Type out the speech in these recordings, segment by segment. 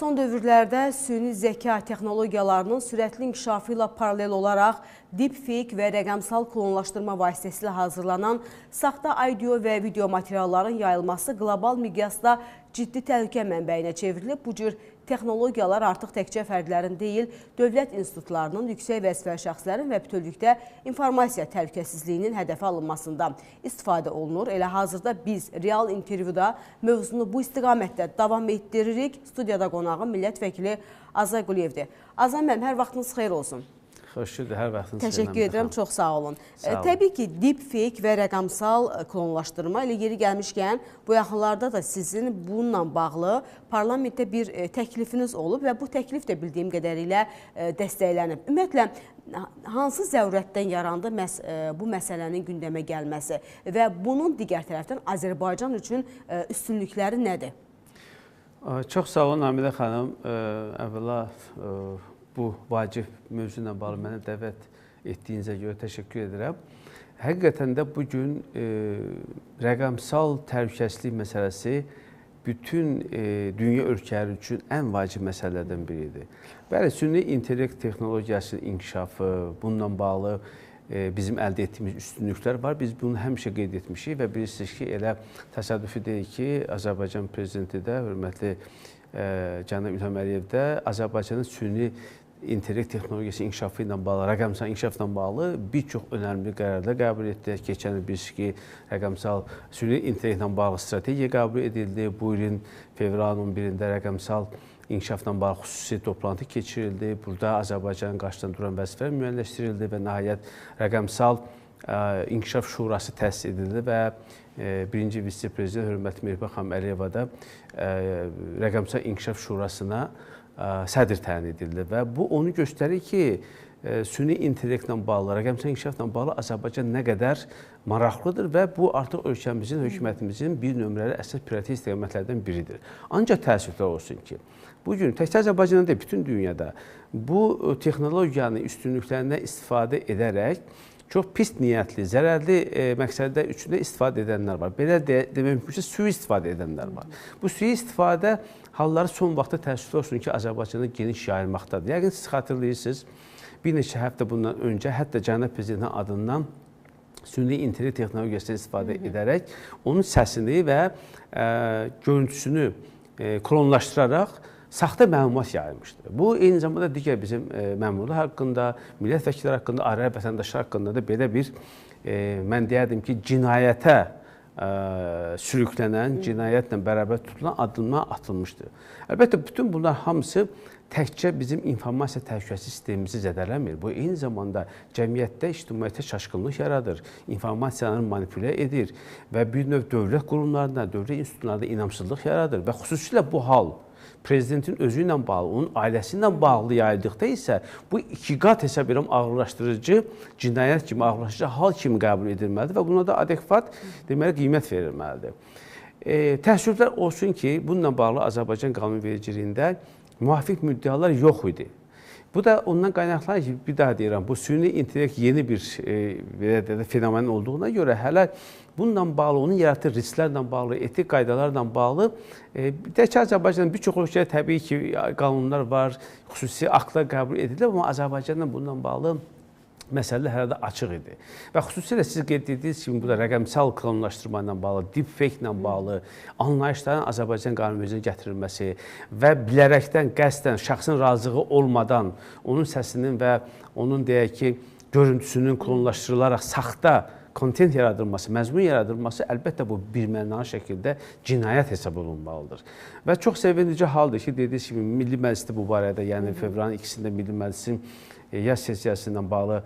Son dövrlərdə süni zəka texnologiyalarının sürətli inkişafı ilə paralel olaraq deepfake və rəqəmsal klonlaşdırma vasitəsilə hazırlanan saxta audio və video materialların yayılması qlobal miqyasda ciddi təhlükə mənbəyinə çevrilib. Bu cür texnologiyalar artıq təkcə fərdlərin deyil, dövlət institutlarının, yüksək vəzifəli şəxslərin və bütövlükdə informasiya təhlükəsizliyinin hədəfə alınmasında istifadə olunur. Elə hazırda biz real intervyuda mövzunu bu istiqamətdə davam etdiririk. Studiyada qonağım millət vəkili Azay Quliyevdir. Azay müəllim, hər vaxtınız xeyir olsun. Xoş gördük, hər vaxtınız xeyir. Təşəkkür edirəm, çox sağ olun. Təbii ki, deepfake və rəqəmsal klonlaşdırma elə yeri gəlmişkən, bu yaxınlarda da sizin bununla bağlı parlamentdə bir təklifiniz olub və bu təklif də bildiyim qədərilə dəstəklənib. Ümumiyyətlə, hansı zərurətdən yarandı məhz bu məsələnin gündəmə gəlməsi və bunun digər tərəfdən Azərbaycan üçün üstünlükləri nədir? Çox sağ olun, Amilə xanım. Əvvəla bu vacib mövzu ilə bağlı mənə dəvət etdiyinizə görə təşəkkür edirəm. Həqiqətən də bugün rəqəmsal təhlükəsizlik məsələsi bütün dünya ölkələri üçün ən vacib məsələlərdən biridir. Bəli, süni intellekt texnologiyasının inkişafı, bununla bağlı bizim əldə etdiyimiz üstünlüklər var. Biz bunu həmişə qeyd etmişik və bilirsiniz ki, elə təsadüfi deyil ki, Azərbaycan prezidenti də, hörmətli cənab İlham Əliyev də Azərbaycanın süni intellekt texnologiyası inkişafı ilə bağlı, rəqəmsal inkişafla bağlı bir çox önəmli qərarlar qəbul etdi. Keçən il bilirsiniz ki, rəqəmsal süni intellektlə bağlı strategiya qəbul edildi. Bu ilin fevralın 11-də rəqəmsal inkişafla bağlı xüsusi toplantı keçirildi. Burada Azərbaycanın qarşısında duran vəzifələr müəyyənləşdirildi və nəhayət rəqəmsal İnkişaf Şurası təsis edildi və birinci vitse-prezident hörmətli Mehriban xanım Əliyeva da Rəqəmsal İnkişaf Şurasına sədr təyin edildi və bu onu göstərir ki, süni intellektlə bağlı, rəqəmsal inkişafla bağlı Azərbaycan nə qədər maraqlıdır və bu artıq ölkəmizin, hökumətimizin bir nömrəli əsas prioritet istiqamətlərdən biridir. Ancaq təəssüflər olsun ki, bugün təkcə Azərbaycanda deyil, bütün dünyada bu texnologiyanın üstünlüklərindən istifadə edərək çox pis niyyətli, zərərli məqsədlər üçün də istifadə edənlər var. Belə demək mümkünsə, sui-istifadə edənlər var. Bu sui-istifadə halları son vaxtda təəssüflər olsun ki, Azərbaycanda geniş yayılmaqdadır. Yəqin siz xatırlayırsınız, bir neçə həftə bundan öncə hətta cənab prezidentin adından süni intellekt texnologiyasından istifadə edərək onun səsini və görüntüsünü klonlaşdıraraq saxta məlumat yayılmışdır. Bu, eyni zamanda digər bizim məmurlar haqqında, millət vəkilləri haqqında, ayrı vətəndaşlar haqqında da belə bir, mən deyərdim ki, cinayətə sürüklənən, cinayətlə bərabər tutulan addımlar atılmışdır. Əlbəttə, bütün bunlar hamısı təkcə bizim informasiya təhlükəsizlik sistemimizi zədələmir. Bu, eyni zamanda cəmiyyətdə, ictimaiyyətdə çaşqınlıq yaradır, informasiyaları manipulə edir və bir növ dövlət qurumlarında, dövlət institutlarında inamsızlıq yaradır və xüsusilə bu hal prezidentin özü ilə bağlı, onun ailəsi ilə bağlı yayıldıqda isə bu iki qat hesab edirəm ağırlaşdırıcı, cinayət kimi ağırlaşdırıcı hal kimi qəbul edilməlidir və buna da adekvat deməli qiymət verilməlidir. Təəssüflər olsun ki, bununla bağlı Azərbaycan qanunvericiliyində müvafiq müddəalar yox idi. Bu da ondan qaynaqlanır ki, bir daha deyirəm, bu süni intellekt yeni bir belə deyək, fenomen olduğuna görə hələ bununla bağlı, onun yaratdığı risklərlə bağlı, etik qaydalarla bağlı, təkcə Azərbaycanın bir çox ölkədə təbii ki, qanunlar var, xüsusi aktlar qəbul edilir, amma Azərbaycanla bununla bağlı məsələlər hələ də açıq idi. Və xüsusilə siz qeyd etdiyiniz kimi, bu da rəqəmsal klonlaşdırma ilə bağlı, deepfake ilə bağlı anlayışların Azərbaycan qanunvericiliyinə gətirilməsi və bilərəkdən, qəsdən, şəxsin razılığı olmadan onun səsinin və onun deyək ki, görüntüsünün klonlaşdırılaraq saxta kontent yaradılması, məzmun yaradılması əlbəttə bu birmənalı şəkildə cinayət hesab olunmalıdır. Və çox sevindirici haldır ki, dediyiniz kimi Milli Məclisdə bu barədə, yəni fevralın 2-sində Milli Məclisin yaz sessiyası ilə bağlı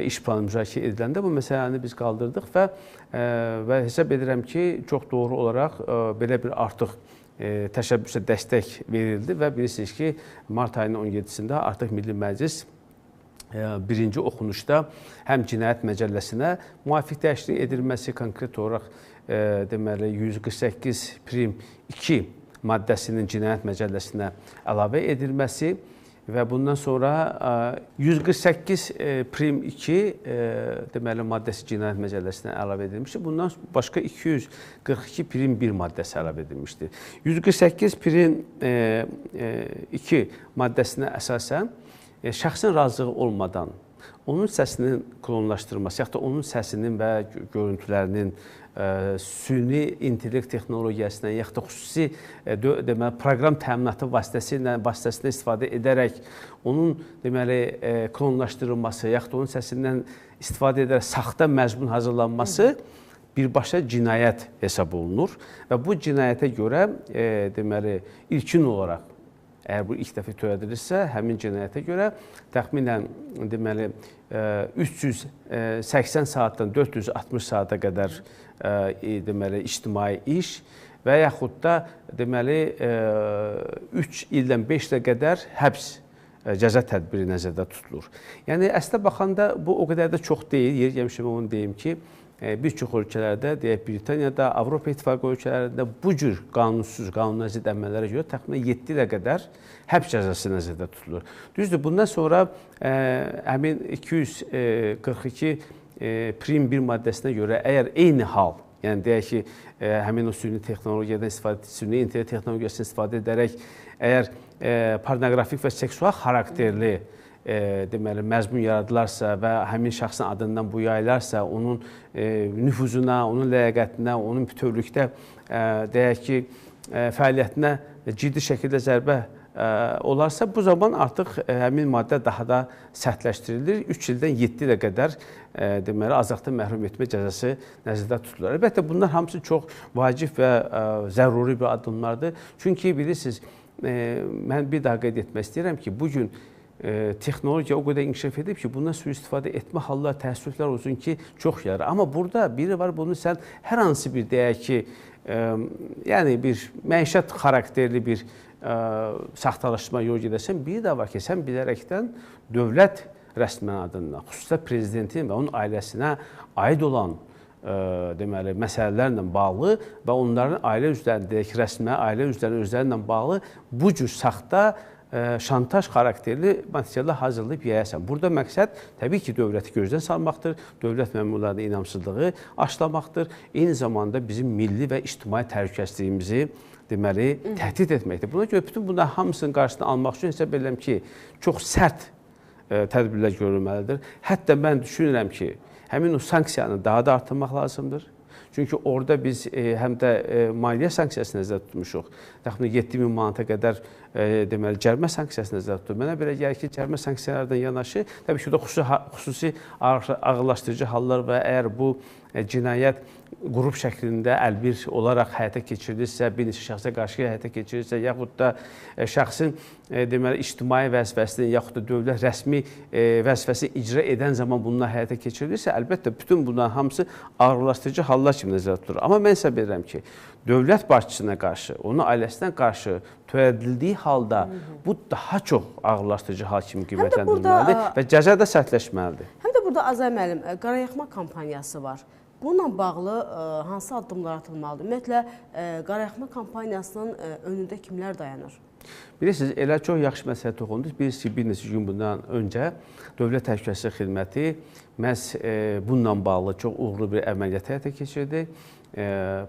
iş planı müzakirə ediləndə bu məsələni biz qaldırdıq və hesab edirəm ki, çox doğru olaraq belə bir artıq təşəbbüsə dəstək verildi və bilirsiniz ki, mart ayının 17-sində artıq Milli Məclis birinci oxunuşda həm Cinayət Məcəlləsinə müvafiq dəyişiklik edilməsi, konkret olaraq deməli 148 prim 2 maddəsinin Cinayət Məcəlləsinə əlavə edilməsi Və bundan sonra 148 prim 2 deməli maddəsi Cinayət Məcəlləsinə əlavə edilmişdir. Bundan başqa 242 prim 1 maddəsi əlavə edilmişdir. 148 prim 2 maddəsinə əsasən şəxsin razılığı olmadan onun səsinin klonlaşdırılması, yaxud da onun səsinin və görüntülərinin süni intellekt texnologiyasından, yaxud da xüsusi deməli proqram təminatı vasitəsilə istifadə edərək onun deməli klonlaşdırılması, yaxud da onun səsindən istifadə edərək saxta məzmun hazırlanması birbaşa cinayət hesab olunur və bu cinayətə görə deməli ilkin olaraq əgər bu ilk dəfə törədilirsə, həmin cinayətə görə təxminən deməli 380 saatdan 460 saata qədər deməli ictimai iş və yaxud da deməli 3 ildən 5 ilə qədər həbs cəza tədbiri nəzərdə tutulur. Yəni əslinə baxanda bu o qədər də çox deyil. Yeri gəlmişəm onu deyim ki, bir çox ölkələrdə, deyək Britaniyada, Avropa İttifaqı ölkələrində bu cür qanunsuz, qanuna zidd əməllərə görə təxminən 7 ilə qədər həbs cəzası nəzərdə tutulur. Düzdür, bundan sonra həmin 242 prim 1 maddəsinə görə əgər eyni hal, yəni deyək ki, həmin o süni texnologiyadan istifadə, süni intellekt texnologiyasından istifadə edərək əgər pornoqrafik və seksual xarakterli deməli məzmun yaradılarsa və həmin şəxsin adından bu yayılarsa, onun nüfuzuna, onun ləyaqətinə, onun bütövlükdə deyək ki, fəaliyyətinə ciddi şəkildə zərbə olarsa, bu zaman artıq həmin maddə daha da sərtləşdirilir. 3 ildən 7 ilə qədər deməli azadlıqdan məhrum etmə cəzası nəzərdə tutulur. Əlbəttə, bunlar hamısı çox vacib və zəruri bir addımlardır. Çünki bilirsiniz, mən bir daha qeyd etmək istəyirəm ki, bu gün texnologiya o qədər inkişaf edib ki, bundan sui-istifadə etmə hallar, təəssüflər olsun ki, çox yarar. Amma burada biri var, bunu sən hər hansı bir deyək ki, yəni bir məişət xarakterli bir saxtalaşma yol gedəsən, biri də var ki, sən bilərəkdən dövlət rəsmən adından, xüsusilə prezidentin və onun ailəsinə aid olan deməli, məsələlərlə bağlı və onların ailə üzvlərinin, deyək ki, rəsmə, ailə üzvlərinin özləri ilə bağlı bu cür saxta şantaj xarakterli materiallar hazırlayıb yəyasən. Burada məqsəd təbii ki, dövləti gözdən salmaqdır, dövlət məmurlarının inamsızlığı aşılamaqdır, eyni zamanda bizim milli və ictimai təhlükəsizliyimizi deməli, təhdid etməkdir. Buna görə bütün bunların hamısının qarşısını almaq üçün hesab edirəm ki, çox sərt tədbirlər görülməlidir. Hətta mən düşünürəm ki, həmin o sanksiyanı daha da artırmaq lazımdır. Çünki orada biz həm də maliyyə sanksiyasını nəzərdə tutmuşuq. Təxminən 7000 manata qədər deməli, cərimə sanksiyasını nəzərdə tuturuq. Mənə belə gəlir ki, cərimə sanksiyalardan yanaşı, təbii ki, orada xüsusi ağırlaşdırıcı hallar və əgər bu cinayət qrup şəklində əlbir olaraq həyata keçirilirsə, bir neçə şəxsə qarşı həyata keçirilirsə, yaxud da şəxsin deməli, ictimai vəzifəsini, yaxud da dövlət rəsmi vəzifəsini icra edən zaman bunlar həyata keçirilirsə, əlbəttə bütün bunların hamısı ağırlaşdırıcı hallar kimi nəzərdə tutulur. Amma mən hesab edirəm ki, dövlət başçısına qarşı, onun ailəsinə qarşı törədildiyi halda bu daha çox ağırlaşdırıcı hal kimi qiymətləndirilməlidir və cəza da sərtləşməlidir. Həm də burada Azay müəllim, qarayaqma kampaniyası var. Bununla bağlı hansı addımlar atılmalıdır? Ümumiyyətlə, qarayaqma kampaniyasının önündə kimlər dayanır? Bilirsiniz, elə çox yaxşı məsələ toxundunuz. Bilirsiniz ki, bir neçə gün bundan öncə Dövlət Təhlükəsizlik Xidməti məhz bununla bağlı çox uğurlu bir əməliyyat həyata keçirdi.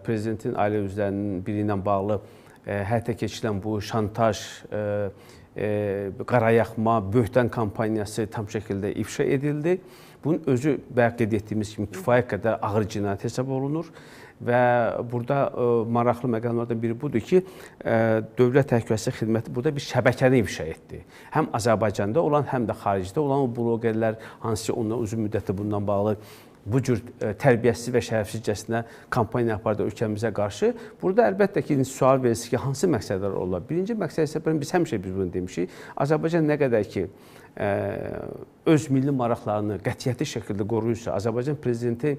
Prezidentin ailə üzvlərinin biri ilə bağlı həyata keçirilən bu şantaj, qarayaqma, böhtan kampaniyası tam şəkildə ifşa edildi. Bunun özü, bayaq qeyd etdiyimiz kimi, kifayət qədər ağır cinayət hesab olunur və burada maraqlı məqamlardan biri budur ki, Dövlət Təhlükəsizlik Xidməti burada bir şəbəkəni ifşa etdi. Həm Azərbaycanda olan, həm də xaricdə olan o blogerlər, hansı ki, onlar uzun müddətli bundan bağlı bu cür tərbiyəsiz və şərəfsizcəsinə kampaniya apardı ölkəmizə qarşı. Burada əlbəttə ki, sual verirsiniz ki, hansı məqsədlər olar? Birinci məqsəd isə biz həmişə bunu demişik. Azərbaycan nə qədər ki, öz milli maraqlarını qətiyyətli şəkildə qoruyursa, Azərbaycan prezidenti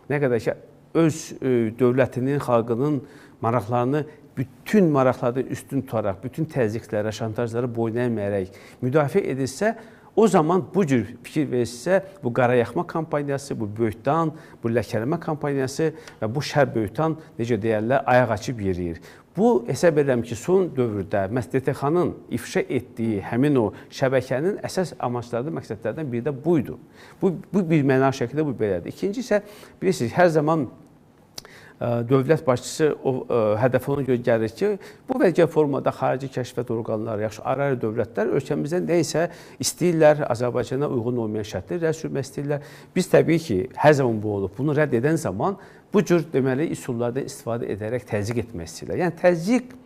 nə qədər ki, öz dövlətinin, xalqının maraqlarını bütün maraqlardan üstün tutaraq, bütün təzyiqlərə, şantajlara boyun əyməyərək müdafiə edilsə, O zaman bu cür fikir verirsə, bu qarayaxma kampaniyası, bu böhtan, bu ləkələmə kampaniyası və bu şər böhtan, necə deyərlər, ayaq açıb yeriyir. Bu, hesab edirəm ki, son dövrdə məhz DTX-nın ifşa etdiyi həmin o şəbəkənin əsas amaçlarından, məqsədlərdən biri də buydu. Bu bir məna şəkildə bu belədir. İkinci isə, bilirsiniz, hər zaman dövlət başçısı o hədəfə ona görə gəlir ki, bu və digər formada xarici kəşfiyyat orqanları, yaxşı ayrı-ayrı dövlətlər ölkəmizdən nə isə istəyirlər, Azərbaycana uyğun olmayan şərtləri irəli sürmək istəyirlər. Biz təbii ki, hər zaman bu olub. Bunu rədd edən zaman bu cür deməli üsullardan istifadə edərək təzyiq etmək istəyirlər. Yəni təzyiq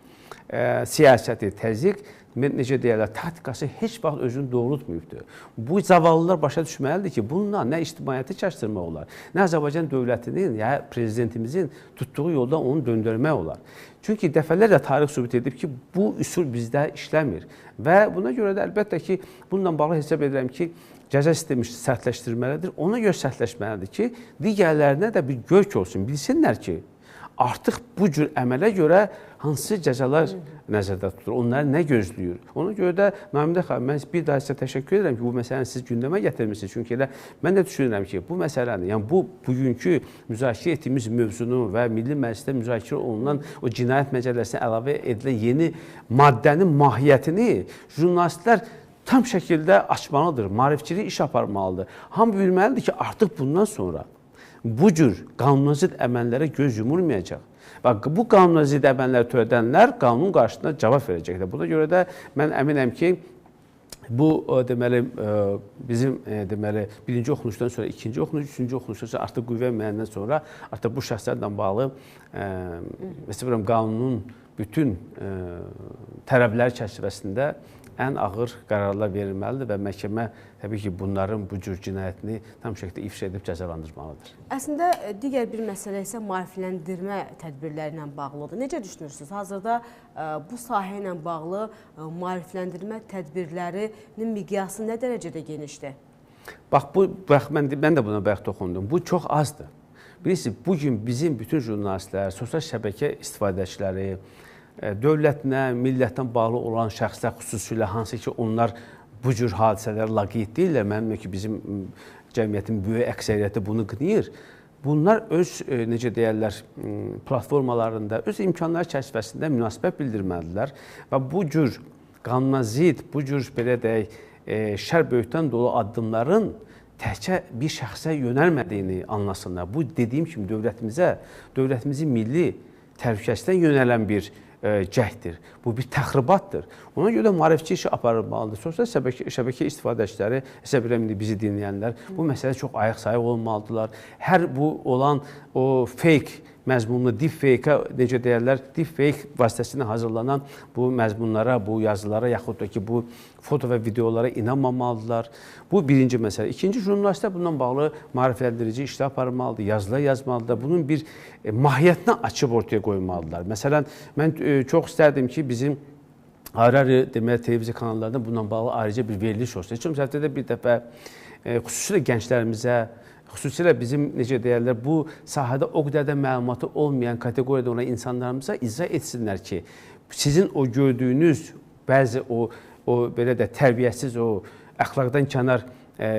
siyasəti, təzyiq necə deyərlər, taktikası heç vaxt özünü doğrultmayıbdır. Bu zavallılar başa düşməlidir ki, bununla nə ictimaiyyəti çaşdırmaq olar, nə Azərbaycan dövlətinin, ya prezidentimizin tutduğu yoldan onu döndürmək olar. Çünki dəfələrlə tarix sübut edib ki, bu üsul bizdə işləmir. Və buna görə də əlbəttə ki, bununla bağlı hesab edirəm ki, cəza sistemi sərtləşdirməlidir. Ona görə sərtləşməlidir ki, digərlərinə də bir görk olsun, bilsinlər ki, artıq bu cür əmələ görə hansı cəzalar nəzərdə tutulur, onları nə gözləyir? Ona görə də Namidə xanım, mən bir daha sizə təşəkkür edirəm ki, bu məsələni siz gündəmə gətirmişsiniz. Çünki elə mən də düşünürəm ki, bu məsələni, yəni bu bugünkü müzakirə etdiyimiz mövzunu və Milli Məclisdə müzakirə olunan o cinayət məcəlləsinə əlavə edilən yeni maddənin mahiyyətini jurnalistlər tam şəkildə açmalıdır, maarifçilik iş aparmalıdır. Hamı bilməlidir ki, artıq bundan sonra bu cür qanuna zidd əməllərə göz yumulmayacaq. Bax, bu qanuna zidd əməlləri törədənlər qanun qarşısında cavab verəcəklər. Buna görə də mən əminəm ki, bu deməli bizim deməli birinci oxunuşdan sonra ikinci oxunuş, üçüncü oxunuşdan sonra artıq qüvvəyə minəndən sonra artıq bu şəxslərlə bağlı məsələn qanunun bütün tələbləri çərçivəsində ən ağır qərarlar verilməlidir və məhkəmə təbii ki, bunların bu cür cinayətini tam şəkildə ifşa edib cəzalandırmalıdır. Əslində, digər bir məsələ isə maarifləndirmə tədbirləri ilə bağlıdır. Necə düşünürsünüz? Hazırda bu sahə ilə bağlı maarifləndirmə tədbirlərinin miqyası nə dərəcədə genişdir? Bax, mən də buna bayaq toxundum. Bu çox azdır. Bilirsiniz, bugün bizim bütün jurnalistlər, sosial şəbəkə istifadəçiləri, dövlətlə, millətdən bağlı olan şəxslər xüsusilə hansı ki, onlar bu cür hadisələrə laqeyd deyirlər. Mənim ki, bizim cəmiyyətin böyük əksəriyyəti bunu qınayır. Bunlar öz, necə deyərlər, platformalarında, öz imkanları çərçivəsində münasibət bildirməlidirlər və bu cür qanuna zidd, bu cür, belə deyək, şər böyükdən dolu addımların təkcə bir şəxsə yönəlmədiyini anlasınlar. Bu, dediyim kimi, dövlətimizə, dövlətimizin milli təhlükəsizliyinə yönələn bir cəhddir. Bu bir təxribatdır. Ona görə də maarifçi işi aparılmalıdır. Sosial şəbəkə istifadəçiləri, hesab edirəm indi bizi dinləyənlər, bu məsələ çox ayıq-sayıq olmalıdırlar. Hər bu olan o fake məzmunlu deepfake-ə, necə deyərlər, deepfake vasitəsilə hazırlanan bu məzmunlara, bu yazılara, yaxud da ki, bu foto və videolara inanmamalıdırlar. Bu birinci məsələ. İkinci, jurnalistlər bundan bağlı maarifləndirici işlər aparmalıdır, yazılar yazmalıdırlar. Bunun bir mahiyyətini açıb ortaya qoymalıdırlar. Məsələn, mən çox istərdim ki, bizim ayrı-ayrı deməli televiziya kanallarında bununla bağlı ayrıca bir veriliş olsun. Heç olmasa həftədə bir dəfə xüsusilə gənclərimizə, xüsusilə bizim, necə deyərlər, bu sahədə o qədər də məlumatı olmayan kateqoriyada olan insanlarımıza izah etsinlər ki, sizin o gördüyünüz bəzi o belə də tərbiyəsiz, o əxlaqdan kənar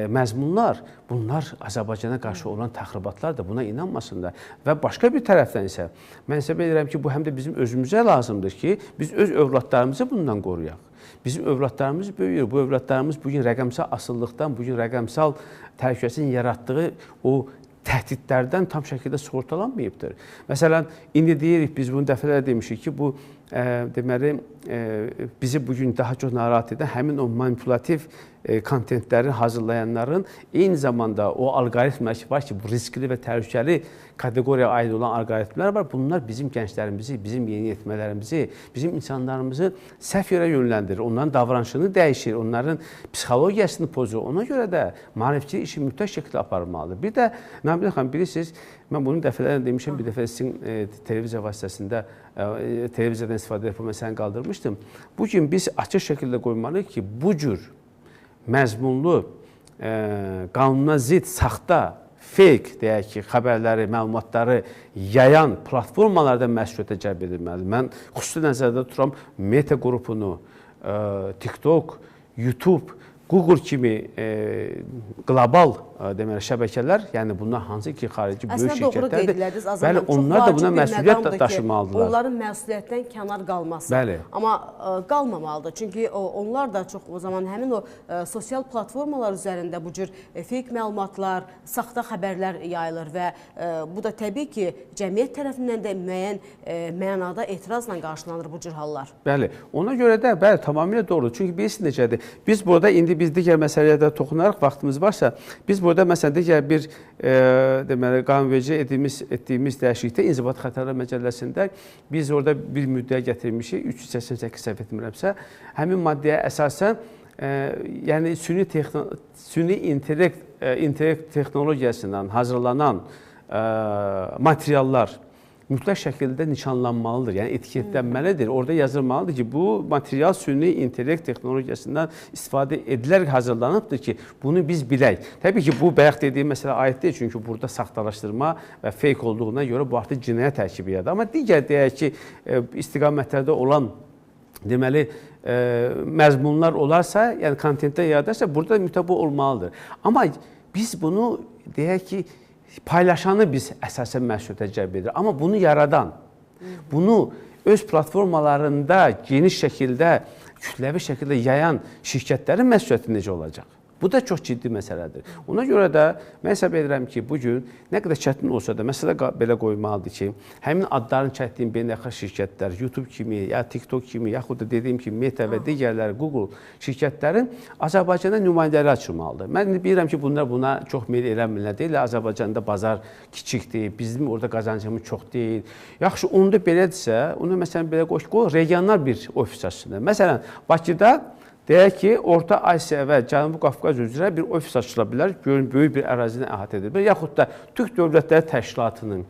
məzmunlar, bunlar Azərbaycana qarşı olan təxribatlardır, buna inanmasınlar. Və başqa bir tərəfdən isə, mən hesab edirəm ki, bu həm də bizim özümüzə lazımdır ki, biz öz övladlarımızı bundan qoruyaq. Bizim övladlarımız böyüyür. Bu övladlarımız bugün rəqəmsal asılılıqdan, bugün rəqəmsal təhlükəsinin yaratdığı o təhdidlərdən tam şəkildə sığortalanmayıbdır. Məsələn, indi deyirik, biz bunu dəfələrlə demişik ki, bu deməli, bizi bugün daha çox narahat edən həmin o manipulativ kontentləri hazırlayanların eyni zamanda o alqoritmlər ki var ki, bu riskli və təhlükəli kateqoriyaya aid olan alqoritmlər var. Bunlar bizim gənclərimizi, bizim yeniyetmələrimizi, bizim insanlarımızı səhv yerə yönləndirir. Onların davranışını dəyişir, onların psixologiyasını pozur. Ona görə də maarifçilik işi mütləq şəkildə aparılmalıdır. Bir də Namidə xanım, bilirsiniz, mən bunu dəfələrlə demişəm, bir dəfə sizin televiziya vasitəsində, televiziyadan istifadə edib bu məsələni qaldırmışdım. Bugün biz açıq şəkildə qoymalıyıq ki, bu cür məzmunlu, qanuna zidd, saxta, fake deyək ki, xəbərləri, məlumatları yayan platformalarda məsuliyyətə cəlb edilməlidir. Mən xüsusi nəzərdə tuturam Meta qrupunu, TikTok, YouTube, Google kimi qlobal deməli şəbəkələr, yəni bunlar hansı ki xarici böyük şirkətlərdir. Bəli, onlar da buna məsuliyyət daşımalıdırlar. Onların məsuliyyətdən kənar qalması. Bəli. Amma qalmamalıdır. Çünki onlar da çox o zaman həmin o sosial platformalar üzərində bu cür fake məlumatlar, saxta xəbərlər yayılır və bu da təbii ki, cəmiyyət tərəfindən də müəyyən mənada etirazla qarşılanır bu cür hallar. Bəli. Ona görə də bəli, tamamilə doğrudur. Çünki bilirsiniz necədir? Biz burada indi biz digər məsələyə də toxunaraq vaxtımız varsa, biz burada məsələn digər bir deməli qanunverici etdiyimiz dəyişiklikdə İnzibati Xətalar Məcəlləsində biz orada bir müddəa gətirmişik, 388 səhv etmirəmsə, həmin maddəyə əsasən yəni süni intellekt texnologiyasından hazırlanan materiallar mütləq şəkildə nişanlanmalıdır, yəni etiketlənməlidir. Orada yazılmalıdır ki, bu material süni intellekt texnologiyasından istifadə edilərək hazırlanıbdır ki, bunu biz bilək. Təbii ki, bu bayaq dediyim məsələ aid deyil, çünki burada saxtalaşdırma və fake olduğuna görə bu artıq cinayət tərkibi yaradır. Amma digər deyək ki, istiqamətlərdə olan deməli, məzmunlar olarsa, yəni kontentdə yaradarsa, burada mütləq bu olmalıdır. Amma biz bunu deyək ki, paylaşanı biz əsasən məsuliyyətə cəlb edirik. Amma bunu yaradan, bunu öz platformalarında geniş şəkildə, kütləvi şəkildə yayan şirkətlərin məsuliyyəti necə olacaq? Bu da çox ciddi məsələdir. Ona görə də mən hesab edirəm ki, bugün nə qədər çətin olsa da məsələ belə qoymalıdır ki, həmin adların çəkdiyim beynəlxalq şirkətlər, YouTube kimi, ya TikTok kimi, yaxud da dediyim kimi Meta və digərləri, Google şirkətlərin Azərbaycanda nümayəndələri açılmalıdır. Mən indi bilirəm ki, bunlar buna çox meyil eləmirlər. Deyirlər, Azərbaycanda bazar kiçikdir, bizim orada qazancımız çox deyil. Yaxşı, onda belədirsə, onu məsələn belə qoy, regional bir ofis açsınlar. Məsələn, Bakıda deyək ki, Orta Asiya və Cənubi Qafqaz üzrə bir ofis açıla bilər, görün, böyük bir ərazini əhatə edə bilər. Yaxud da Türk Dövlətləri Təşkilatının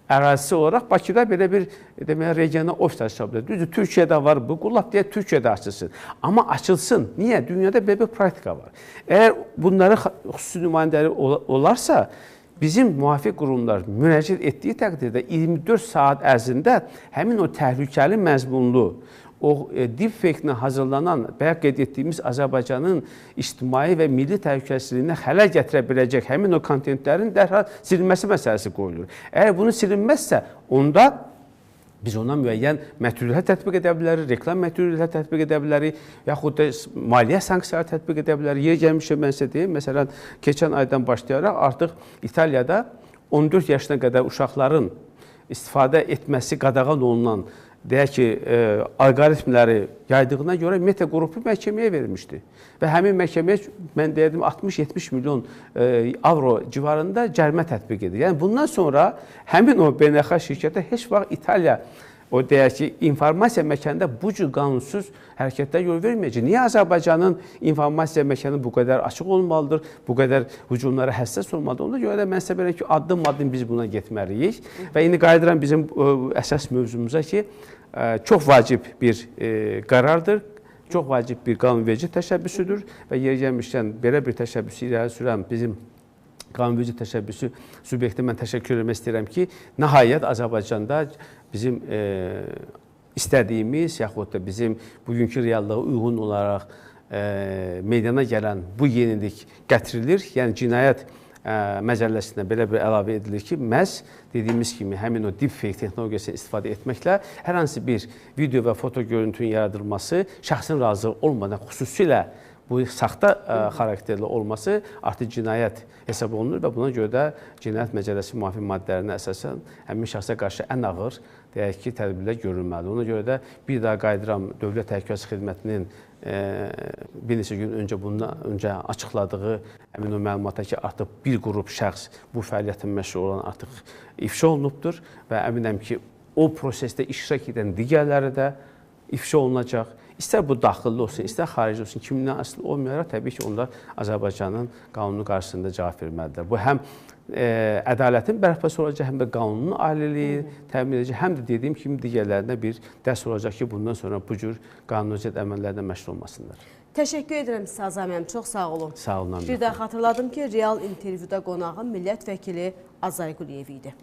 ərazisi olaraq Bakıda belə bir deməli, regional ofis açıla bilər. Düzdür, Türkiyədə var bu, lap deyək Türkiyədə açılsın. Amma açılsın. Niyə? Dünyada belə bir praktika var. Əgər bunların xüsusi nümayəndələri olarsa, bizim müvafiq qurumlar müraciət etdiyi təqdirdə 24 saat ərzində həmin o təhlükəli məzmunlu, o deepfake-ilə hazırlanan, bayaq qeyd etdiyimiz Azərbaycanın ictimai və milli təhlükəsizliyinə xələl gətirə biləcək həmin o kontentlərin dərhal silinməsi məsələsi qoyulur. Əgər bunu silinməzsə, onda biz ona müəyyən məhdudiyyətlər tətbiq edə bilərik, reklam məhdudiyyətlər tətbiq edə bilərik, yaxud da maliyyə sanksiyaları tətbiq edə bilərik. Yeri gəlmişəm, mən sizə deyim, məsələn, keçən aydan başlayaraq artıq İtaliyada 14 yaşına qədər uşaqların istifadə etməsi qadağan olunan, deyək ki, alqoritmləri yaydığına görə Meta qrupu məhkəməyə vermişdi. Və həmin məhkəməyə, mən deyərdim, 60-70 milyon avro civarında cərimə tətbiq edir. Yəni, bundan sonra həmin o beynəlxalq şirkətə heç vaxt İtaliya, o deyək ki, informasiya məkanında bu cür qanunsuz hərəkətlər yol verməyəcək. Niyə Azərbaycanın informasiya məkanı bu qədər açıq olmalıdır, bu qədər hücumlara həssas olmalıdır? Ona görə də mən sizə belə ki, addım-addım biz buna getməliyik. Və indi qayıdıram bizim əsas mövzumuza ki, çox vacib bir qərardır, çox vacib bir qanunverici təşəbbüsüdür və yeri gəlmişkən belə bir təşəbbüsü irəli sürən bizim qanunverici təşəbbüsü subyektinə mən təşəkkür etmək istəyirəm ki, nəhayət Azərbaycanda bizim istədiyimiz, yaxud da bizim bugünkü reallığa uyğun olaraq meydana gələn bu yenilik gətirilir. Yəni cinayət məcəlləsinə belə bir əlavə edilir ki, məhz dediyimiz kimi həmin o deepfake texnologiyasını istifadə etməklə hər hansı bir video və foto görüntünün yaradılması şəxsin razı olmadan, xüsusilə bu saxta xarakterli olması artıq cinayət hesab olunur və buna görə də Cinayət Məcəlləsi müvafiq maddələrinə əsasən həmin şəxsə qarşı ən ağır, deyək ki, tədbirlər görülməlidir. Ona görə də bir daha qayıdıram Dövlət Təhlükəsizlik Xidmətinin bir neçə gün öncə bundan öncə açıqladığı həmin o məlumata ki, artıq bir qrup şəxs bu fəaliyyətin məşğul olan artıq ifşa olunubdur və əminəm ki, o prosesdə iştirak edən digərləri də ifşa olunacaq. İstər bu daxilli olsun, istər xarici olsun, kimdən asılı olmayaraq təbii ki, onlar Azərbaycanın qanunu qarşısında cavab verməlidirlər. Bu həm ədalətin bərpası olacaq, həm də qanunun aliliyi təmin edəcək, həm də dediyim kimi digərlərinə bir dərs olacaq ki, bundan sonra bu cür qanunsuz əməllərlə məşğul olmasınlar. Təşəkkür edirəm sizə Azay müəllim, çox sağ olun. Sağ olun. Bir daha xatırladım ki, Real intervyuda qonağım millət vəkili Azay Quliyev idi.